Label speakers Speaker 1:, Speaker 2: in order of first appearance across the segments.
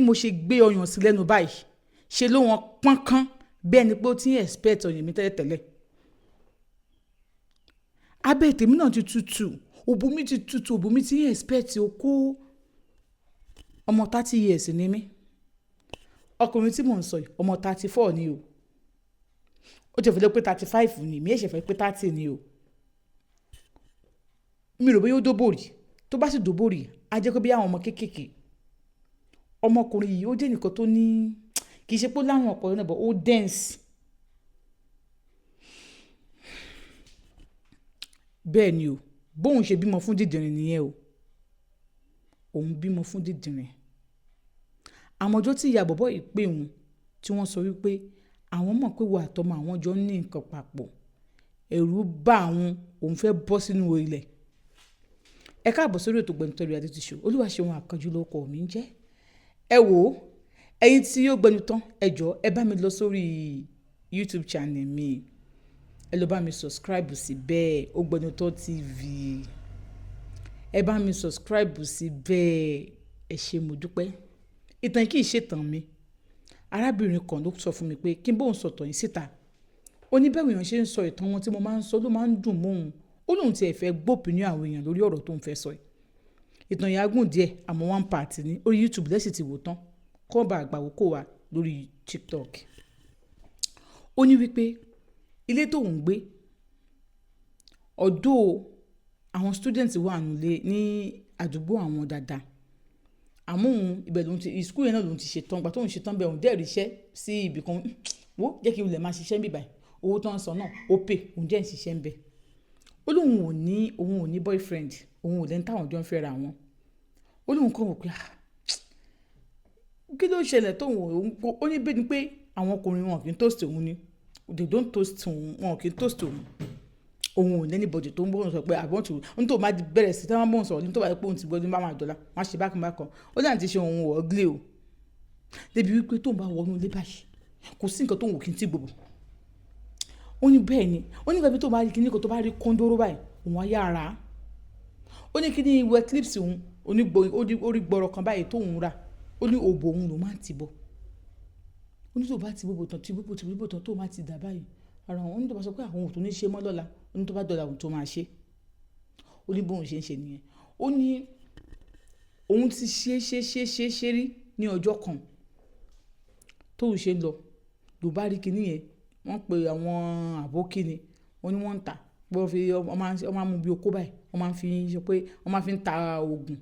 Speaker 1: Mo ṣe gbé ọyàn sí lẹ́nu báyìí, ṣe ló wọn pọ́nkán bí ẹni pé ó ti ń expect ọyàn mi tẹ́lẹ̀tẹ́lẹ̀. Abẹ́ tèmi náà ti tutù, òbò mi ti tutù, òbò mi ti ń expect okó. Ọmọ 30 years ni mí. Ọkùnrin tí mò ń sọ yìí, ọmọ 34 ni o. Ó ti fẹ́ lé pé 35 ni, èmi ẹ̀ṣẹ̀ fẹ́ pé 30 ni o. Mi rò bóyá ó dóbò rí. Tó bá sì dóbò rí, á jẹ́ pé bí àwọn ọmọ kéékèèké. Ọmọkùnrin yìí, ó jẹ́ ẹnìkan tó ní, kì í ṣe pé ó láwọn ọpọlọ náà, but ó dense. Bẹ́ẹ̀ ni o. Bóun ṣe bímọ fún dídìrín nìyẹn o. Òun bímọ fún dídìrín. Àmọ́ ọjọ́ tí ìyá bọ̀bọ́ yìí pé òun, tí wọ́n sọ wípé àwọn mọ̀ pé ìwọ àtọmọ àwọn jọ ní nǹkan papọ̀, ẹ̀rù bá àwọn, òun fẹ́ bọ́ sínú ilẹ̀. Ẹ káàbọ̀ sórí ètò Ògbẹ́nután Reality Show. Olúwaṣeun Àkànjú lórúkọ mi ń jẹ́. Ẹ wò ó, ẹ̀yin tí ó gbẹnu tán, ẹ jọ̀ọ́ ẹ bá mi lọ sórí YouTube channel mi. Ẹ lọ bá mi subscribe síbẹ̀, Ògbẹ́nután TV. Ẹ bá mi subscribe síbẹ̀. Ẹ ṣé, mo dúpẹ́. Ìtàn kì í ṣe ìtàn mi. Arábìnrin kan ló sọ fún mi pé kí n bá òun sọ ìtàn yìí síta. Ó ní bẹ́ẹ̀ èèyàn ṣe ń sọ ìtàn wọn tí mo máa ń sọ ló máa ń dùn mọ́ òun. Ó lóun tí ẹ fẹ́ gbọ́ opinion àwọn èèyàn lórí ọ̀rọ̀ tó ń fẹ́ sọ yìí. Ìtàn yìí á gùn díẹ̀, àmọ́ one part ni. Orí YouTube lẹ́sìn ti wò tán. Kó bá àgbà wò kó wà lórí TikTok. Ó ní wípé ilé tó ń gbé, although àwọn students wà nílé ní àdúgbò àwọn dáadáa. Àmọ́ òun ibẹ̀ lòun ti, school yẹn náà lòun ti ṣe tán. Ìgbà tó ń ṣe tán bẹ́ẹ̀, òun dẹ̀ rí iṣẹ́ sí ibì kan. Wò, jẹ́ kí n lè máa ṣiṣẹ́ níbí báyìí. Owó tó ń san náà ó pay, òun dẹ̀ ń ṣiṣẹ́ níbẹ̀. Ó lóun ò ní, òun ò ní boyfriend, òun ò lẹ́ni táwọn jọ ń fẹ́ra wọn. Ó lóun kàn wò pé, ah, kí ló ṣẹlẹ̀ tó òun, ó ní bí ẹni pé àwọn ọkùnrin wọn kì í toast òun ni. They don't toast òun, wọn kì í toast òun. Òun ò ní anybody tó ń bá òun sọ pé I want to, ohun tó máa bẹ̀rẹ̀ sí tí wọ́n bá òun sọ̀rọ̀ ní tó bá yẹ pé òun ti gbọ́ ní bá máa dọ̀la, wọ́n á ṣe bákan bákan. Ó ní àǹtí ṣe òun ò ugly o. Débi wípé tóun bá wọnú ilé báyìí, kò sí nǹkan tóun ò kí ń tí gbogbo. Ó ní bẹ́ẹ̀ ni. Ó ní ìgbà tó bá rí kíní kan, tó bá rí kóńdóró báyìí, òun á yára. Ó ní kíní wet lips òun, orí gbọrọ kan báyìí tóun rà. Ó ní òbò òun ló máa ń tì bọ̀. Ó ní tó bá ti gbogbo tán, tí gbogbo tí gbogbo tán tó máa ti dà báyìí, ara òun, ó ní tó bá sọ pé àwọn ò tún ní ṣe mọ́ lọ́la, ó ní tó bá dọ̀la òun tó máa ṣe. Ó ní bóun ṣe ń ṣe nìyẹn. Ó ní òun ti ṣe, ṣe, ṣe, ṣe, ṣe rí ní ọjọ́ kan tóun ṣe ń lọ, ló bá rí kíní yẹn, wọ́n pe àwọn àbókí ni, wọ́n ní wọ́n ń tà. Pé wọ́n fi, wọ́n máa ń mú bí okó báyìí, wọ́n máa ń fi sọ pé wọ́n máa ń fi ta òògùn.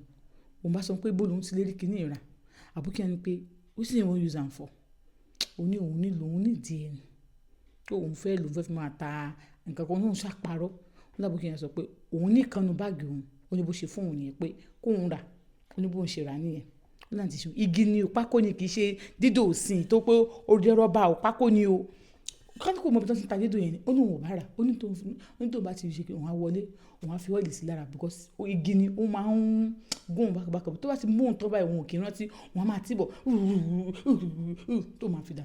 Speaker 1: Òun bá sọ pé bó lóun ti lè rí kíní yìí rà. Àbókí yẹn ní pé wetin you wan use am for? Ó ní òun nílò, òun need ẹ ni. Pé òun fẹ́ lò, òun fẹ́ fi máa ta nǹkan kan, òun ṣàpárọ̀. Ó ní àbókí yẹn sọ pé òun ní ìkan nínú báàgì òun. Ó ní bó ṣe fún òun nìyẹn pé kó òun rà. Ó ní bó ń ṣe rà níyẹn. Ó ní àǹtí ṣe igi ni o, pákó ni, kì í ṣe dídò òsìn tó pé ó jẹ́ rọ́bà o, pákó ni o. Ká ní kò mọ ibi tí wọ́n ti ń ta dídò yẹn ni. Ó ní òun ò bá rà. Ó ní tó bá ti ṣe kí òun á wọlé, òun á fi ọ́ìlì sí lára because igi ni ó máa ń gún òun bákan bákan. Tó bá ti mú òun tán báyìí, òun ò kí ń rántí, òun á máa tí bọ̀ tó máa fi dà.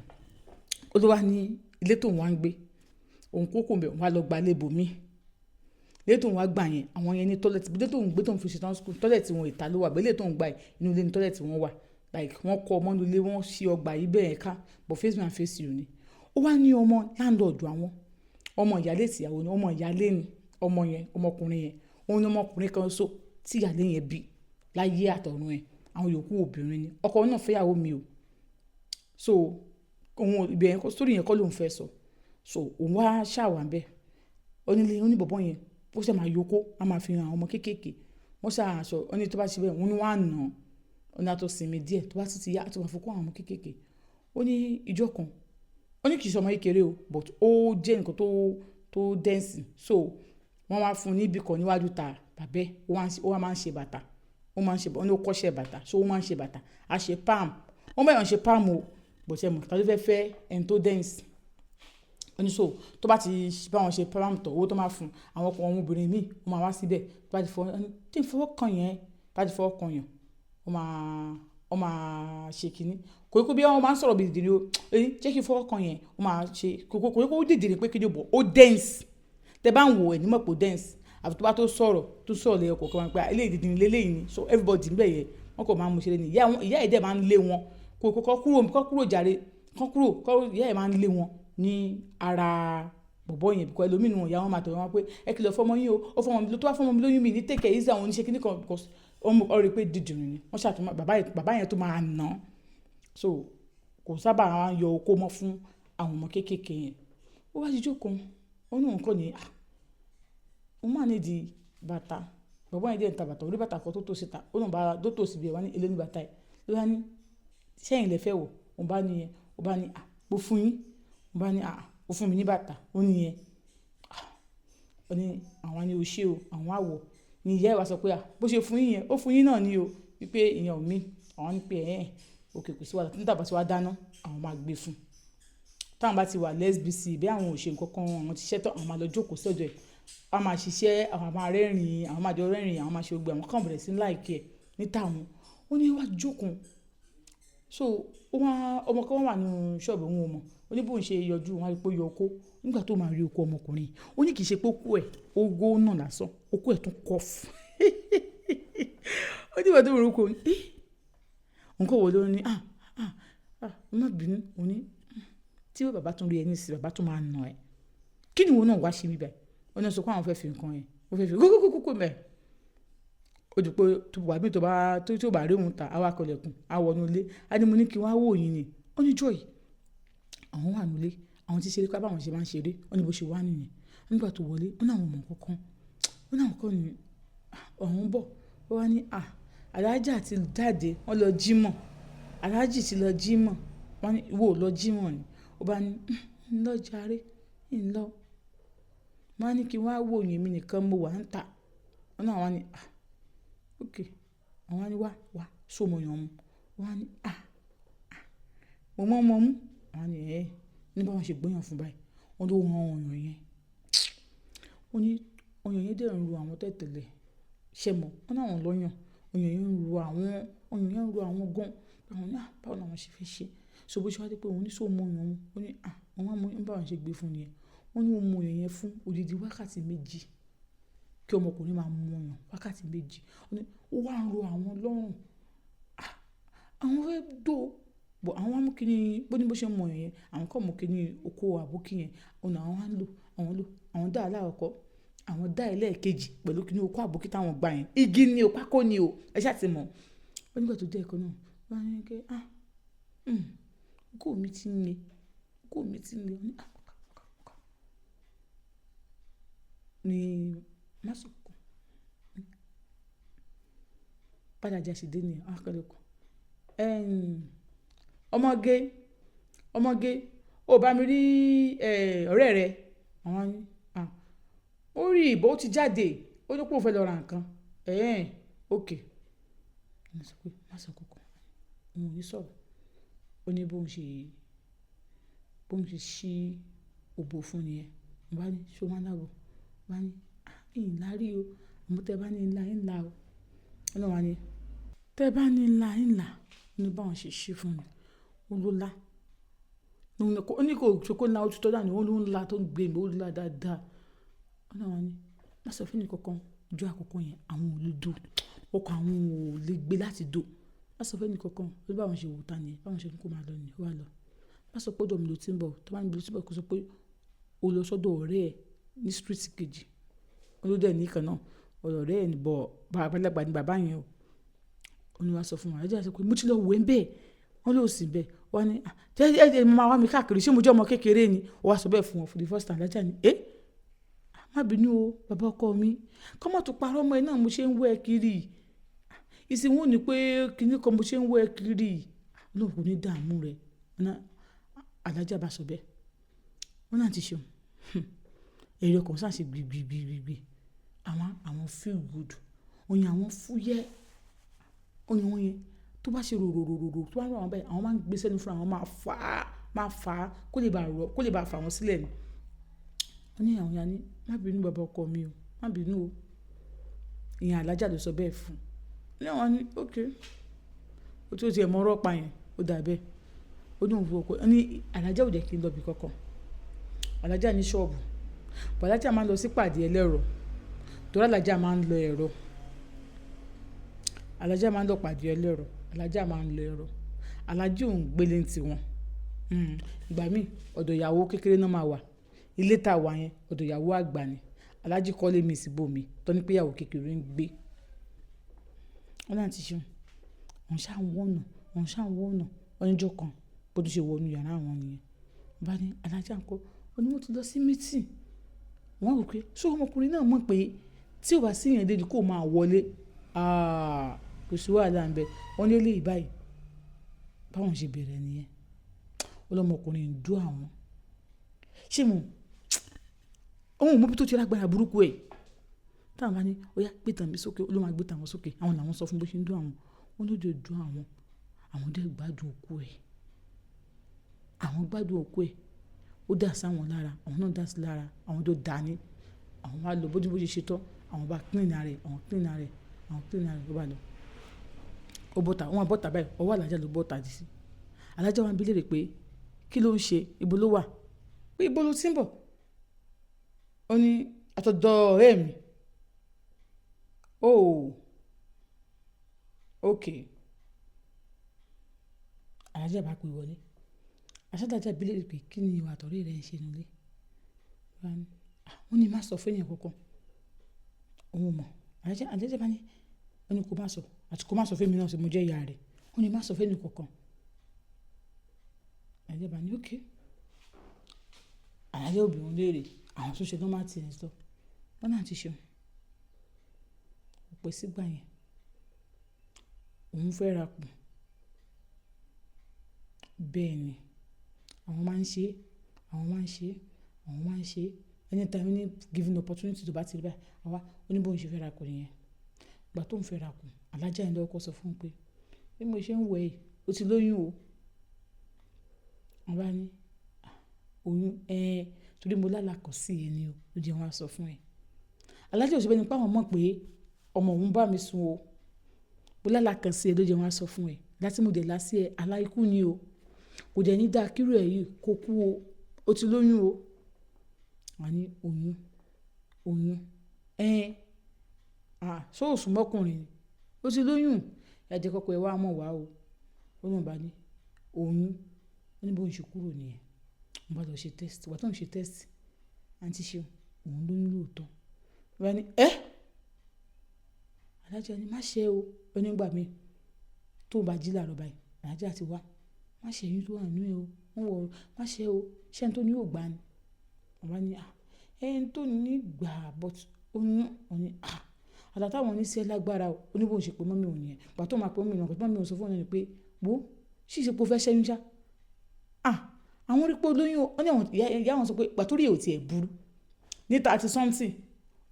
Speaker 1: Ó ló wá ní ilé tó ń wá ń gbé. Òun kó kúrò ńbẹ̀, òun wá lọ gba ilé ibòmíì. Ilé tó ń wá gbà yẹn, àwọn yẹn ní toilet. Ilé tó ń gbé tó ń fi ṣe tán school, toilet wọn ìta ló wà. But ilé tó ń gbà yìí, inú ilé ni toilet wọn wà. Like wọ́n kọ́ ọmọ inú ilé, wọ́n ṣí ọgbà yìí bẹ́ẹ̀ ká, but face me and face you ni. Ó wá ní ọmọ landlord àwọn. Ọmọ ìyálé àti ìyàwó ni, ọmọ ìyálé ni ọmọ yẹn, ọmọkùnrin yẹn. Òun ni ọmọkùnrin kan ṣoṣo tí ìyálé yẹn bí láyé àtọ̀run ẹ̀. Àwọn yòókù obìnrin ni. Ọkọ náà fẹ́ ìyàwó mi o. So òun ibẹ̀ yẹn, story yẹn kọ́ ló ń fẹ́ sọ. So òun wá ṣà wà ńbẹ̀. Ó ní ilé, ó ní bọ̀bọ́ yẹn, ó ṣà máa yọkó, a máa fi hàn àwọn ọmọ kéékèèké. Wọ́n ṣà sọ, ó ní tó bá ṣe bẹ́ẹ̀, wọ́n ní wọ́n á nà. Ó ní a tó sinmi díẹ̀, tó bá sì ti yá, a tó máa fi kó àwọn ọmọ kéékèèké. Ó ní ìjọ kan, ó ní kì í ṣe ọmọ kékeré o, but ó jẹ́ nǹkan tó dense. So wọ́n wá fún un ní ibi kan níwájú ta bàbá ẹ̀, ó wá máa ń ṣe bàtà. Ó máa ń ṣe, ó ní ó kọ́ṣẹ́ bàtà, so ó máa ń ṣe bàtà. A ṣe palm. Wọ́n bá èèyàn ṣe palm o, but ẹ mọ̀, ta ló fẹ́ fẹ́ ẹni tó dense? Ó ní so tó bá ti bá wọn ṣe palm tán, owó tó máa fún àwọn ọkùnrin, àwọn obìnrin míì, wọ́n máa wá síbẹ̀. Tó bá ti fọwọ́, ó ní tí ń fọwọ́ kan yẹn, tó bá ti fọwọ́ kan yẹn, ó máa ṣe kíní. Kò kó bí wọ́n máa ń sọ̀rọ̀ bí dìdìrín o. Ó ní jẹ́ kí n fọwọ́ kan yẹn, ó máa ṣe, kò kó dìdìrín pé kíni o, but ó dense. Tẹ bá ń wò ẹ ní mọ̀ pé ó dense. Àfi tó bá tó sọ̀rọ̀ lẹ́yọ kọ̀ọ̀kan máa ń pé eléyìí dìdìrín lélẹ́yìí ni. So everybody níbẹ̀ yẹn, wọ́n kàn máa ń mú ṣeré ni. Ìyá ẹ̀ dẹ̀ máa ń lé wọn Kó kó kúrò, kó kúrò jàre, kó kúrò, kó ìyá ẹ̀ máa ń lé wọn ní ara bọ̀bọ́ yẹn. Because ẹlòmíì nínú wọn, ìyá wọn máa tẹ̀lé wọn pé ẹ kìlọ̀ fún ọmọ yín o, ó fún ọmọ mi, tó bá fún ọmọ mi lóyún mi ní take it easy, àwọn oníṣẹ́ kíní kan, because wọ́n rí pé dídìrín ni. Wọ́n ṣàtúmọ̀ bàbá yẹn tó máa ná. So kò sábà máa ń yọ okó mọ́ fún àwọn ọmọ kéékèèké yẹn. Ó wá dijọ́ kan, ó ní òun kọ́ ni, ah, òun máa need bàtà. Bọ̀bọ́ yẹn dẹ̀ ń ta bàtà, ó rí bàtà kan tó tò síta. Ó náà bá tó tò síbi ẹ̀ wá ní èló ní bàtà yìí. Ló bá ní, ṣé ẹ̀yin lẹ fẹ́ wọ̀? Òun bá ní ẹ. Ó bá ní, ah, mo fún yín. Ó bá ní, ah, ó fún mi ní bàtà. Ó ní ẹ. Ah, ó ní àwọn ní o ṣé o, àwọn á wọ̀. Ni ìyá ẹ wá sọ pé, ah, bó ṣe fún yín yẹn, ó fún yín náà ni o. Wípé ìyẹn ò mean. Àwọn ní pé ẹ́, okay, kò sí wàhálà. Tí bá ti wá dáná, àwọn máa gbé fún un. Tí àwọn bá ti wà less busy, bí àwọn ò ṣe nǹkan kan, àwọn ti ṣẹ́tán, àwọn máa lọ jókòó sọ́dọ̀ ẹ̀. A máa ṣiṣẹ́, àwọn máa rẹ́rìn-ín, àwọn máa jọ rẹ́rìn-ín, àwọn máa ṣe gbogbo, àwọn kan bẹ̀rẹ̀ sí ní like ẹ̀ ní tàwọn. Ó ní wá jókòó. So ó wá, ọmọ kan wà nínú ṣọ́ọ̀bù òun ò mọ̀. Ó ní bó ń ṣe yọjú, wọ́n á rí pé ó yọ okó. Nígbà tó máa rí okó ọmọkùnrin, ó ní kì í ṣe pé okó ẹ̀, ó gbó náà lásán, okó ẹ̀ tún curve. Ó ní ìgbà tó rí okó, ó ní, "Eh!" Òun kọ́ wo ló ní, ah, ah, ah, má bínú. Ó ní, tí bàbá tún rí ẹ nísìnyí, bàbá tún máa nà ẹ́. Kí ni ìwọ náà wá ṣe níbí báyìí? Ó ní sọ pé àwọn fẹ́ fi nǹkan yẹn, ó fẹ́ fi kókó kókó mẹ́. Ó di pé tó wà bí tó bá, tó bá rí òun ta, a wá kọlẹ̀kùn, a wọ inú ilé. A ní mo ní kí n wá wò yín ni. Ó ní joy. Àwọn wà nínú ilé, àwọn tí ṣeré bá àwọn ṣe máa ń ṣeré. Ó ní bó ṣe wá nìyẹn. Nígbà tó wọlé, ó ní àwọn ò mọ̀ nǹkan kan. Ó ní àwọn kọ́ ni, àwọn ń bọ̀. Ó wá ní, ah, Alhaja ti jáde, wọ́n lọ jímọ̀. Alhaji ti lọ jímọ̀. Wọ́n ní ìwọ ò lọ jímọ̀ ni. Ó bá ní, ń lọ jàre, ń lọ. Wọ́n á ní kí n wá wò yín, èmi nìkan mo wà níta. Wọ́n ní àwọn ní, ah, okay. Àwọn á ní wá, wá, ṣé o mọ ọyàn mu? Wọ́n á ní, ah, ah, mo mọ̀ ọmọ mú. Àwọn á ní, ẹ́, ní bá wọn ṣe gbóyàn fún báyìí. Wọ́n ló han ọyàn yẹn. Ó ní ọyàn yẹn dẹ̀ ń ro àwọn tẹ́lẹ̀tẹ́lẹ̀. Ṣé mọ̀? Wọ́n ní àwọn lọ́yàn. Ọyàn yẹn ń ro àwọn, ọyàn yẹn ń ro àwọn gan. Àwọn ní, ah, báwo ni àwọn ṣe fẹ́ ṣe? So bó ṣe wá dé pé òun ní ṣé o mọ ọyàn mu? Ó ní, ah, òun á mú, bá wọn ṣe gbé fún ni ẹ. Wọ́n ní ó mu ọyàn yẹn fún odidi wákàtí méjì. Kí ọmọkùnrin máa mu ọyàn wákàtí méjì. Ó ní ó wá ń ro àwọn lọ́rùn. Ah, àwọn fẹ́ dó. But àwọn wá mú kíní, bó ní bó ṣe ń mu ọyàn yẹn, àwọn kàn mú kíní okó àbókí yẹn. Òun náà àwọn wá ń lò, àwọn lò, àwọn dá alákọ̀ọ́kọ́, àwọn dá ẹlẹ́ẹ̀kejì pẹ̀lú kíní okó àbókí táwọn gbà yẹn. Igi ni o, pákó ni o, ẹ ṣá ti mọ̀. Ó ní ìgbà tó dé ẹ̀kan náà, wọ́n á ní pé, ah, okó mi ti ń le, okó mi ti ń le. Ó ní, ah, ọ̀ká, ọ̀ká, ọ̀ká. Ní má sọ kọ́. Bí Alhaja ṣe dé nìyẹn, wọ́n á kọ́lẹ̀kùn. Ọmọge, ọmọge, o bá mi rí, ọ̀rẹ́ rẹ. Àwọn á ní, ah, ó rí ìbò ó ti jáde, ó ní pé òun fẹ́ lọ ra nǹkan. Ẹ̀hẹn, okay. Mo sọ pé má sọ kankan, òun ò ní sọ̀rọ̀. Ó ní bó ń ṣe ṣí òbò fún ni ẹ. Mo bá ní, ṣé o máa ń lábo? Mo bá ní, ah, ìn lá rí o. Àmọ́ tẹ bá ní ńlá, ń lá o. Ó náà wá ní, tẹ bá ní ńlá, ń lá. Ó ní bá wọn ṣe ṣí fún mi. Ó ló lá. Ó ní kò ṣe kó lá ó tutọ́ dànù, ó ló ń lá tó ń gbé mi, ó lá dáadáa. Ó náà wá ní, má sọ fún ẹni kankan. Ọjọ́ àkọ́kọ́ yẹn, àwọn ò lè dó. Ọkàn àwọn ò lè gbé láti dó. Má sọ fún ẹni kankan. Ó ní bá wọn ṣe wò tá ni ẹ, bá wọn ṣe ní kó máa lọ ni, ó wá lọ. Má sọ pé ọ̀dọ̀ mi ló ti ń bọ̀. Tí wọ́n bá ní ibi ló ti ń bọ̀, kó sọ pé o lọ sọ́dọ̀ ọ̀rẹ́ ẹ ní street kejì. Ó ló dẹ̀ ní ìkan náà. Ọ̀rẹ́ ẹ ní bọ̀, àgbàlagbà ni bàbá yẹn o. Ó ní wá sọ fún wọn. Alhaja sọ pé mo ti lọ wẹ̀ ń bẹ́ẹ̀. Wọ́n ló sì bẹ́ẹ̀. Wọ́n ní, ah, ṣé ẹ máa wá mi káàkiri? Ṣé mo jẹ́ ọmọ kékeré ni? Ó wá sọ bẹ́ẹ̀ fún wọn for the first time. Alhaja ní, "Eh, má bínú o, bàbá ọkọ mi. Kọ́ má tún parọ́ mọ́ ẹ náà mo ṣe ń wẹ̀ kiri. Ìsìn wọn ò ní pé kíní kan mo ṣe ń wẹ̀ kiri." Ọlọ́run kò ní dààmú rẹ̀. Alhaja bá sọ bẹ́ẹ̀. Wọ́n náà ti ṣeun. Ẹ̀rí ọkàn ṣá ṣe gbì. Àwọn feel good. Ọyàn àwọn fúyẹ́. Ọyàn wọn yẹn tó bá ṣe ròròròrò tó bá rọ̀ wọ́n báyìí, àwọn máa ń gbé sẹ́nu fúnra wọn, máa fà á kó lè bá rọ̀, kó lè bá fà wọ́n sílẹ̀ ni. Wọ́n ní àwọn ya ní, má bínú bàbá ọkọ mi o, má bínú o. Ìyẹn Alhaja ló sọ bẹ́ẹ̀ fún un. Ní àwọn ní okay. Ó tí ó ti ẹ̀ mọ ọ̀rọ̀ pa yẹn, ó dà bẹ́ẹ̀. Ó ní òun fún ọkọ, ó ní Alhaja ò jẹ́ kí n lọ ibi kankan. Alhaja ní ṣọ́ọ̀bù. But Alhaja máa ń lọ sí ìpàdé ẹlẹ́rọ. Torí Alhaja máa ń lọ ẹ̀rọ. Alhaja máa ń lọ ìpàdé ẹlẹ́rọ. Alhaja máa ń lọ ẹ̀rọ. Alájí òun gbélé ń tiwọn. Ìgbà míì ọ̀dọ̀ ìyàwó kékeré náà máa wà. Ilé tá a wà yẹn, ọ̀dọ̀ ìyàwó àgbà ni. Alájí kọ́lé mi síbò mi, tó ní pé ìyàwó kékeré ń gbé. Wọ́n ní àǹtí Ṣeun, òun ṣá ń wọ́nà, òun ṣá ń wọ́nà. Wọ́n ní ọjọ́ kan bó tún ṣe wọ inú yàrá àwọn nìyẹn. Mo bá ní alájà ńkọ́? Ó ní wọ́n ti lọ sí meeting. Wọ́n rò pé ṣé ọmọkùnrin náà mọ̀ pé tí ó bá sí èèyàn lédi kó máa wọlé. Ah, kò sí wàhálà ń bẹ. Wọ́n ní eléyìí báyìí. Báwọn ṣe bẹ̀rẹ̀ nìyẹn. Ó lọ́mọkùnrin ń dó àwọn. Ṣé mo? Òun ò mọ bí tó ti lágbára burúkú ẹ̀. Tí àwọn bá ní, "Ó yá, gbé tàn mí sókè." Ó ló máa gbé tàn wọn sókè. Àwọn làwọn sọ fún bó ṣe ń dó àwọn. Wọ́n ló dé dó àwọn. Àwọn dẹ̀ gbádùn okó ẹ̀. Àwọn gbádùn okó ẹ̀. Ó dà sí àwọn lára, àwọn náà dà sí lára. Àwọn tó dà ní. Àwọn wá lọ bójú bó ṣe ṣe tán. Àwọn bá clean ara ẹ̀, àwọn clean ara ẹ̀, àwọn clean ara ẹ̀, ó bá lọ. Ó bọ́ta, wọ́n á bọ́ta báyìí. Ọwọ́ alájà ló bọ́ta dì sí. Alájà wa ń bi léèrè pé kí ló ń ṣe? Ibo ló wà? Pé ibo ló tí ń bọ̀? Ó ní àtọ̀dọ̀ ọ̀rẹ́ mi. Oh, okay. Alájà bá pè wọlé. Alájà bi léèrè pé kí ni ìwọ àti ọ̀rẹ́ rẹ ń ṣe nínú ilé? Ó bá ní, "Ah, wọ́n ní má sọ fún èèyàn kankan." Òun ò mọ̀. Alájà bá ní, ó ní kó má sọ, àti kó má sọ fún èmi náà ṣe mo jẹ́ ìyá rẹ̀. Ó ní má sọ fún ẹni kankan. Alájà bá ní okay. Alájà ò bi òun léèrè. Àwọn tó ṣe normal things lọ. Wọ́n náà ti ṣeun. Kò pẹ́ sígbà yẹn. Òun fẹ́ ra kùn. Bẹ́ẹ̀ ni, àwọn máa ń ṣe, àwọn máa ń ṣe, àwọn máa ń ṣe. Anytime any given opportunity tó bá ti rí báyìí, àwa, ó ní bóun ṣe fẹ́ ra kùn nìyẹn. Ìgbà tó ń fẹ́ ra kùn, alájà yẹn ló kọ́kọ́ sọ fún un pé bí mo ṣe ń wẹ̀ yìí, o ti lóyún o. Wọ́n bá ní, "Ah, oyún, ẹ́, torí mo lála kan sí ẹ ni o, ló jẹ́ wọ́n á sọ fún ẹ." Alájà ò ṣe bẹ́ẹ̀ ni pé àwọn mọ̀ pé ọmọ òun bá mi sùn o. Mo lála kan sí ẹ ló jẹ́ wọ́n á sọ fún ẹ. Láti mo dẹ̀ lá sí ẹ, àlá ikú ni o. Kò dẹ̀ ní dá kírú ẹ yìí kó kú o. O ti lóyún o. Wọ́n ní oyún, oyún. Ẹ́n, ah, ṣé o sùn mọ́ ọkùnrin ni? O ti lóyún. Ẹ jẹ́ kọ́kọ́ ẹ wá mọ̀ wá o. Ó ní òun bá ní oyún. Ó ní bóun ṣe kúrò níyẹn. Mo bá lọ ṣe test. Ìgbà tó ń ṣe test, àǹtí Ṣeun, òun lóyún lóòótọ́. Mo bá ní, "Ẹ́!" Alájà ní má ṣe o. Ó ní ìgbà mí tó bá jí láàárọ̀ báyìí, alájà ti wá. Má ṣe oyún tó wà nínú ẹ o. Wọ́n wọ̀, má ṣe o. Ṣé ẹni tó ní ò gbà ni? Mo bá ní, "Ah, ẹni tó ní gbà but oyún." Ó ní, "Ah, àlá táwọn ní sí ẹ lágbára o." Ó ní bóun ṣe pé mummy òun nìyẹn. Ìgbà tó máa pe mummy òun, nǹkan tí mummy òun sọ fún òun ni pé, "Wo, ṣé ìṣe pé o fẹ́ ṣẹ́yún ṣá?" Ah, àwọn rí pé ó lóyún o. Wọ́n ní àwọn, ìyá wọn sọ pé ìgbà tó rí ò tí ẹ burú. Ní 30 something,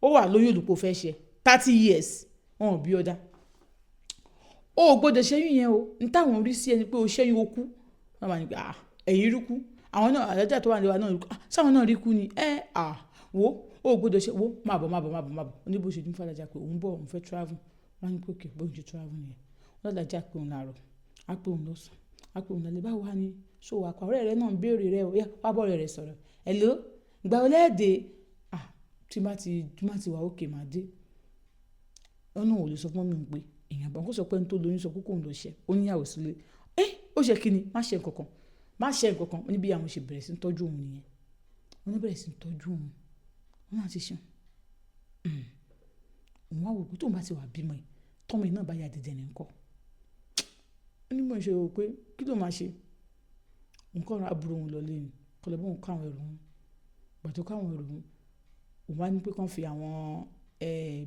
Speaker 1: ó wà lóyún olùpọ̀ fẹ́ ṣe. 30 years, wọ́n ò bí ọ dá. O ò gbọdọ̀ ṣẹ́yún yẹn o. Ní táwọn rí sí ẹni pé o ṣẹ́yún o kú. Wọ́n máa ní pé, "Ah, ẹ̀yin rí kú." Àwọn náà, alájà tó wà ní wa náà rí kú. Ah, ṣé àwọn náà rí kú ni? Ẹ́, ah, wo, o ò gbọdọ̀ ṣe, wo, má bọ̀, má bọ̀, má bọ̀, má bọ̀. Ó ní bó ṣe ní fún alájà pé òun bọ̀, òun fẹ́ travel. Wọ́n ní pé okay, bóun ṣe travel nìyẹn. Wọ́n ní alájà pé òun láàárọ̀, á pé òun lọ́sàn-án, á pé òun lálẹ́. Báwo wá ni? Ṣé o wà pa? Ọ̀rẹ́ rẹ náà ń béèrè rẹ o. Yá, wá bá ọ̀rẹ́ rẹ sọ̀rọ̀. Hello? Ìgbà wo lẹ dé? Ah, tí bá ti wà okay máa dé. Wọ́n náà ò lè sọ fún mummy òun pé èèyàn bá wọn kó sọ pé ẹni tó lóyún sọ pé kóun lọ ṣẹ́. Ó ní ìyàwó sílé. Ẹ́, ó ṣe kí ni? Má ṣe nǹkan kan. Má ṣe nǹkan kan. Ó ní bí àwọn ṣe bẹ̀rẹ̀ sí ń tọ́jú òun nìyẹn. Wọ́n ní bẹ̀rẹ̀ sí ń tọ́jú òun. Wọ́n náà ti ṣeun. Òun wá wò pé tóun bá ti wà bímọ yìí, tọ́mọ yìí náà bá ya dìdìnrín ńkọ́. Ó ní bó ṣe rò pé kí ló máa ṣe? Òun kọ́ ra àbúrò òun lọlé ni. Kó lọ bá òun kó àwọn ẹrù òun. Ìgbà tó kó àwọn ẹrù òun, òun wá ní pé kí wọ́n fi àwọn,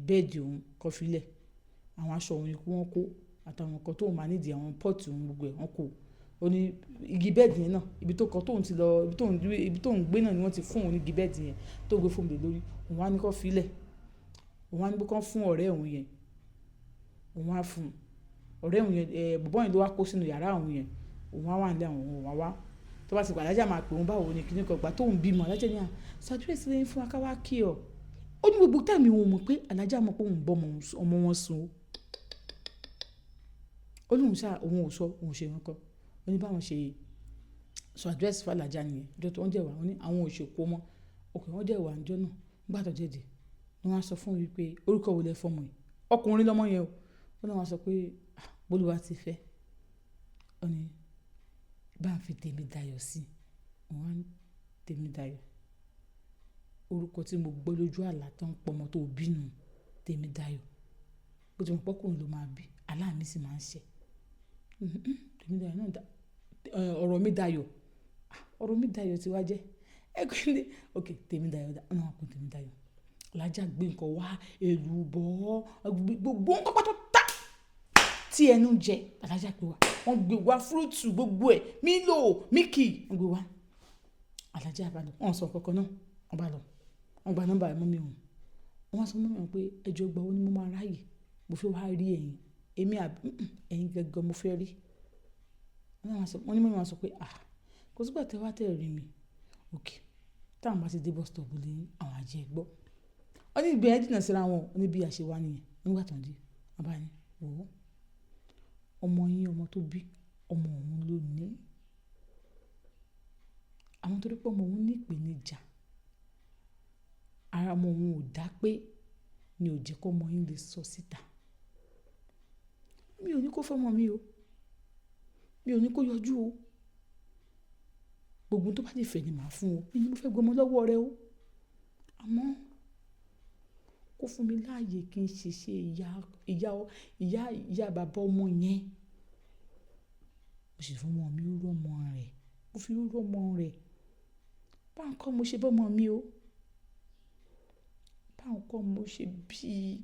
Speaker 1: bed òun kó fi lẹ̀. Àwọn aṣọ òun ni kí wọ́n kó àtàwọn nǹkan tó máa need, àwọn pot òun gbogbo ẹ̀ wọ́n kó. Ó ní igi bed yẹn náà, ibi tó kọ tóun ti lọ, ibi tó ń gbé náà ni wọ́n ti fún òun ní igi bed yẹn tó gbé fún mi lórí. Òun wá ní kó fi lẹ̀. Òun wá ní pé kí wọ́n fún ọ̀rẹ́ òun yẹn. Òun wá fún ọ̀rẹ́ òun yẹn, bọ̀bọ́ yẹn ló wá kó sínú yàrá òun yẹn. Òun wá wà nílé àwọn, òun wá wá. Tó bá ti pé alájà máa pè òun báwo ni kíní kan ìgbà tó ń bímọ. Alájà ní, "À, sọ address ilé yín fún wa ká wá kí ọ." Ó ní gbogbo time òun mọ̀ pé alájà mọ̀ pé òun bọ́ ọmọ wọn sùn o. Ó ní òun ṣá, òun ò sọ, òun ò ṣe nǹkan. Ó ní báwọn ṣe sọ address fún alájà nìyẹn. Ọjọ́ tó wọ́n dẹ̀ wá, ó ní àwọn ò ṣe kó mọ́. Okay, wọ́n dẹ̀ wá níjọ́ náà. Nígbà tó dé dé, ni wọ́n á sọ fún mi wípé orúkọ wo lẹ fún ọmọ yìí? Ọkùnrin lọmọ yẹn o. Ó ní wọ́n á sọ pé, "Ah, Bólúwa ti fẹ́." Ó ní Bá ń fi Tèmídayọ̀ sí. Mo wá ní Tèmídayọ̀. Orúkọ tí mo gbọ́ lójú àlá tó ń pọ ọmọ tó bí nù, Tèmídayọ̀. Bó ti mọ̀ pé ọkùnrin ló máa bí, àlá mi sì máa ń ṣẹ. Tèmídayọ̀ náà dá, ọ̀rọ̀ mi dayọ̀. Ọ̀rọ̀ mi dayọ̀ tí wá jẹ́. Ẹ kú ní, okay, Tèmídayọ̀ dá, wọ́n máa pè Tèmídayọ̀. Alájà gbé nǹkan wá, èlùbọ́, gbogbo nǹkan pátá tí ẹnu ń jẹ, alájà gbé wá. Wọ́n gbé wá fruit gbogbo ẹ̀, Milo, milk, wọ́n gbé wá. Alájà bá lọ, wọ́n sọ nǹkan kan náà, wọ́n bá lọ. Wọ́n gba nọ́mbà mummy wọn. Wọ́n wá sọ fún mummy wọn pé ẹ jọ̀ọ́ ìgbà wo ni mo máa ráyè? Mo fẹ́ wá rí ẹ̀yin. Èmi àbí, ẹ̀yin gangan mo fẹ́ rí. Wọ́n ní mummy wọn sọ pé, "Ah, kò sí ìgbà tí ẹ wá tẹ̀ rí mi." Okay, tí àwọn bá ti dé bus stop lé yín, àwọn á jẹ́ ẹ gbọ́. Wọ́n ní ìgbà yẹn jìnnà síra wọn, wọ́n ní bí a ṣe wá nìyẹn. Nígbà tó ń dé, wọ́n bá ní, "Wò ó, ọmọ yín, ọmọ tó bí, ọmọ òun ló ní." Àwọn torí pé ọmọ òun ní ìpèníjà. Ara ọmọ òun ò dá pé ni ò jẹ́ kó ọmọ yín lè sọ síta. Mi ò ní kó fẹ́ ọmọ mi o. Mi ò ní kó yọjú o. Gbogbo ohun tó bá lè fẹ́ ni màá fún o. Mi ní mo fẹ́ gba ọmọ lọ́wọ́ rẹ o. Àmọ́ kó fún mi láàyè kí n ṣe ṣe ìyá, ìyá, ìyá, ìyá bàbá ọmọ yẹn. Mo sì fún ọmọ mi rú ọmọ rẹ̀. Mo fi rú ọmọ rẹ̀. Bá ń kọ́ mo ṣe bá ọmọ mi o. Bá ń kọ́ mo ṣe bí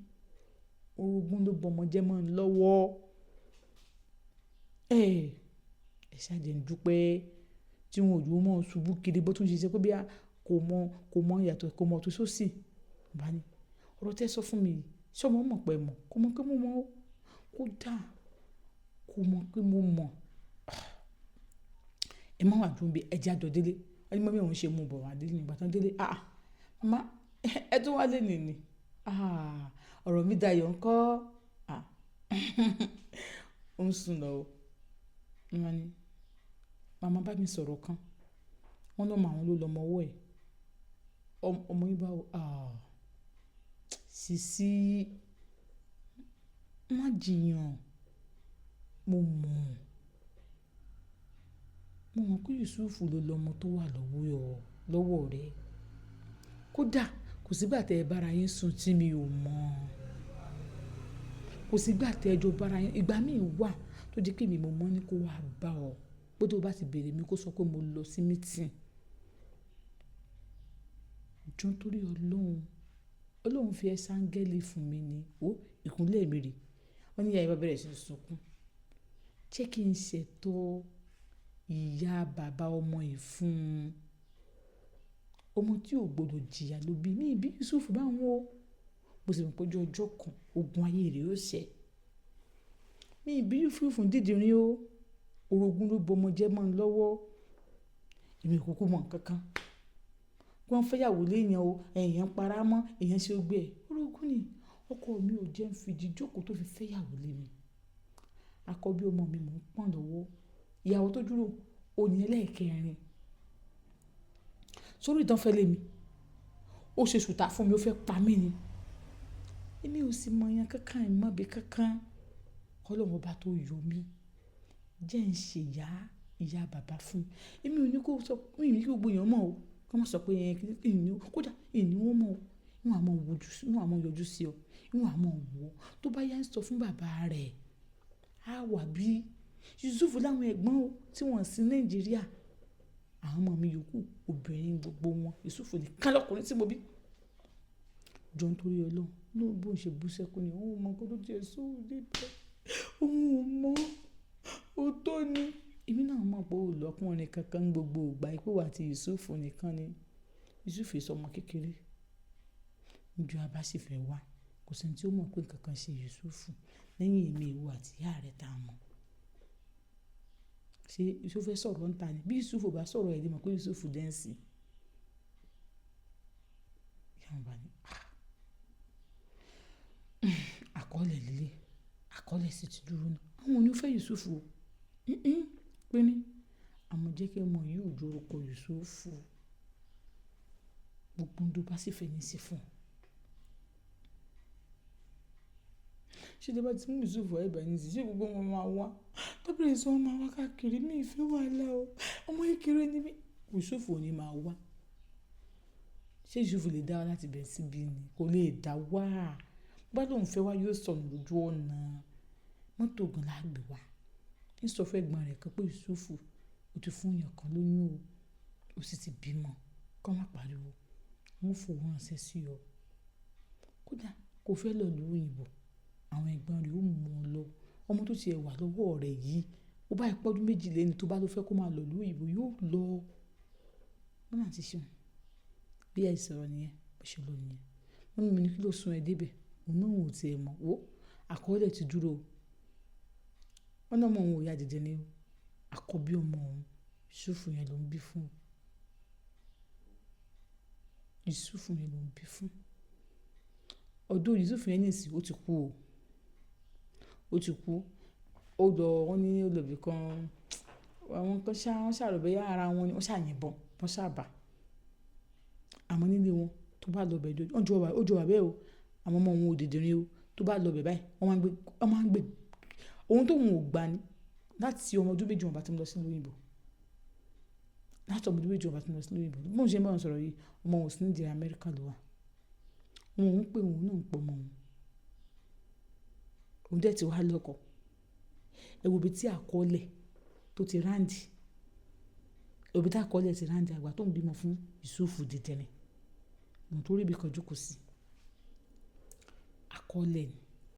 Speaker 1: orogún ló bọ ọmọ jẹ́ mọ́ ń lọ́wọ́. Ẹ ṣá jẹ́ ń dúpẹ́ tí wọn ò jù mọ́ ṣubú kiri bó tún ṣe ṣe pé bí a kò mọ̀, kò mọ̀ ìyàtọ̀, kò mọ̀ tó sóṣì. Mo bá ní, ọ̀rọ̀ tí ẹ sọ fún mi yìí, ṣé ọmọ mọ̀ pé mọ̀? Kò mọ̀ pé mo mọ̀ o. Kó dà, kò mọ̀ pé mo mọ̀. Ẹ má wá dúró bí ẹ jẹ́ a jọ délé. Wọ́n ní mummy òun ṣe mú bọ̀ wá délé nígbà tí wọ́n délé. Ah, màmá, ẹ tún wá léni ni. Ah, ọ̀rọ̀ mi dayọ̀ ńkọ́. Ah, ó ń sùn lọ o. Wọ́n wá ní, màmá bá mi sọ̀rọ̀ kan. Wọ́n lọ́mọ àwọn ló lọmọ ọwọ́ ẹ̀. Ọmọ yín bá wo, ah, Sisi, má jìyàn. Mo mọ̀. Mo mọ̀ pé Yusuf ló lọmọ tó wà lọ́wọ́ rẹ. Kódà kò sí ìgbà tí ẹ bá ara yín sùn tí mi ò mọ̀. Kò sí ìgbà tí ẹ jọ bá ara yín. Ìgbà mí wà tó jẹ́ pé èmi mo mọ̀ ní kó wá bá ọ. Pé tó bá ti bèrè mi kó sọ pé mo lọ sí meeting. Jọ́ nítorí Ọlọ́run. Ọlọ́run fi ẹ ṣáńgẹ́lì fún mi ni. Ó, ìkúnlẹ̀ mi rè. Wọ́n ní ìyá yẹn bá bẹ̀rẹ̀ sí ní sunkún. Jẹ́ kí n ṣètò ìyá bàbá ọmọ yìí fún un. Ọmọ tí ò gbọdọ̀ jìyà ló bí. Mi bí Yusuf bá wọn o. Mo sì mọ̀ pé ọjọ́ ọjọ́ kan ogun ayé rẹ̀ ó ṣẹ. Mi bí Yusuf dídìrín o. Orogún ló bọ ọmọ jẹ́ mọ́ ń lọ́wọ́. Èmi ò kúkú mọ̀ nǹkan kan. Wọ́n fẹ́ ìyàwó léèyàn o, èèyàn para mọ́, èèyàn ṣe ó gbé ẹ. Orogún ni. Ọkọ mi ò jẹ́ ń fi ìdí jókòó tó fi fẹ́ ìyàwó lé mi. Àkọ́bí ọmọ mi mò ń pọ̀n lọ́wọ́. Ìyàwó tó dúró, òní ẹlẹ́ẹ̀kẹrin. Sórí ìtàn fẹ́ lé mi. Ó ṣe sùtà fún mi, ó fẹ́ pa mí ni. Èmi ò sì mọ ẹ̀yàn kankan, ìmọ̀ bí kankan. Ọlọ́run ọba tó yọ mí. Jẹ́ ń ṣe ìyá, ìyá bàbá fún un. Èmi ò ní kó sọ, mi ò ní kí gbogbo èèyàn mọ̀ o. Kí wọ́n sọ pé ẹ kí ni, kódà ìní wọ́n mọ̀ o. Wọ́n á mọ wojú, wọ́n á mọ yọjú sí ọ. Wọ́n á mọ wò ó. Tó bá yá ń sọ fún bàbá rẹ̀, á wà bí Yusuf láwọn ẹ̀gbọ́n o tí wọ́n sì Nàìjíríà. Àwọn ọmọ mi yòókù, obìnrin gbogbo wọn. Yusuf nìkan lọkùnrin tí mo bí. Jọ́ nítorí Ọlọ́run. Ló bó ń ṣe bú sẹ́kún ni. Òun ò mọ̀ nǹkan tó ti ẹ̀ sọ òun dé bẹ́ẹ̀. Òun ò mọ̀. Ó tó ni. Èmi náà mọ̀ pé ó lọ́kùnrin kankan gbogbo ìgbà. Pé ìwọ àti Yusuf nìkan ni. Yusuf sọ ọmọ kékeré. Ǹjẹ́ a bá sì fẹ́ wá, kò sí ẹni tí ó mọ̀ pé nǹkan kan ṣe Yusuf lẹ́yìn èmi, ìwọ àti ìyá rẹ̀ tá a mọ̀. Ṣé Yusuf fẹ́ sọ̀rọ̀ ń ta ni? Bí Yusuf ò bá sọ̀rọ̀ ẹ lè mọ̀ pé Yusuf dẹ́ ń sìn. Ìyá wọn bá ní, ah, àkọọ́lẹ̀ líle, àkọọ́lẹ̀ sì ti dúró náà. Àwọn ò ní fẹ́ Yusuf o. Pé ní, àmọ́ jẹ́ kí ọmọ yìí ó ju orúkọ Yusuf. Gbogbo ohun tó bá sì fẹ́ ní í ṣe fún un. Ṣé tí ẹ bá ti mú Yusuf wá ibà nísìnyí, ṣé gbogbo wọn máa wá? Tó bẹ̀rẹ̀ sí wọn máa wá káàkiri, mi ò fẹ́ wàhálà o. Ọmọ kékeré ni mí. Yusuf ò ní máa wá. Ṣé Yusuf lè dá wá láti bẹ̀ síbí ni? Kò lè dá wá. Bá lóun fẹ́ wá, yóò sọnù lójú ọ̀nà. Mọ́tò gan la gbé wá. Ń sọ fún ẹ̀gbọ́n rẹ̀ kan pé Yusuf, ó ti fún èèyàn kan lóyún o, ó sì ti bímọ. Kọ́ má pariwo. Wọ́n fowó ránṣẹ́ sí ọ. Kódà kò fẹ́ lọ ìlú òyìnbó. Àwọn ẹ̀gbọ́n rẹ̀ ó mú ọ lọ. Ọmọ tó ti ẹ̀ wà lọ́wọ́ rẹ̀ yìí, ó bá ẹ pọ́dún méjì léni tó bá lọ fẹ́ kó máa lọ ìlú òyìnbó, yóò lọ. Wọ́n náà ti ṣeun. Bí ẹ sọ̀rọ̀ nìyẹn, bó ṣe lọ nìyẹn. Mummy mi ní kí ló sún ẹ dé ibẹ̀? Òun náà ò tí ẹ mọ̀. Wò, àkọọ́lẹ̀ ti dúró o. Wọ́n ní ọmọ òun ò ya dìdìnrín o. Àkọ́bí ọmọ òun, Yusuf yẹn ló ń bí fún. Yusuf yẹn ló ń bí fún. Ọdún Yusuf yẹn nísìnyí, ó ti kú o. Ó ti kú. Ó lọ, wọ́n ní ó lọ ibi kan. Àwọn kan ṣá, wọ́n ṣà rò bóyá ara wọn ni wọ́n ṣà yìnbọn, wọ́n ṣà bà. Àmọ́ nílé wọn, tó bá lọ bẹ̀, ó jọ ó jọ bàbá ẹ o. Àwọn ọmọ òun ò dìdìrín o. Tó bá lọ bẹ̀ báyìí, wọ́n máa ń gbé, wọ́n máa ń gbé. Ohun tó òun ò gbà ni láti ọmọ ọdún 2 wọn bá ti mú lọ sí ìlú òyìnbó. Láti ọmọ ọdún 2 wọn bá ti mú lọ sí ìlú òyìnbó. Bí mo ṣe ń bá wọn sọ̀rọ̀ yìí, ọmọ òun sì ní ìdí Amẹ́ríkà ló wà. Òun ń pè òun náà ń pọ̀ ọmọ òun. Òun dẹ̀ ti wá lọ́kọ. Ẹ wo ibi tí àkọọ́lẹ̀ tó ti ráǹdì. Ẹ wo ibi tí àkọọ́lẹ̀ ti ráǹdì àgbà tó ń bímọ fún Yusuf dìdìrín. Òun tó rí ibi kan jókòó sí. Àkọọ́lẹ̀ ni.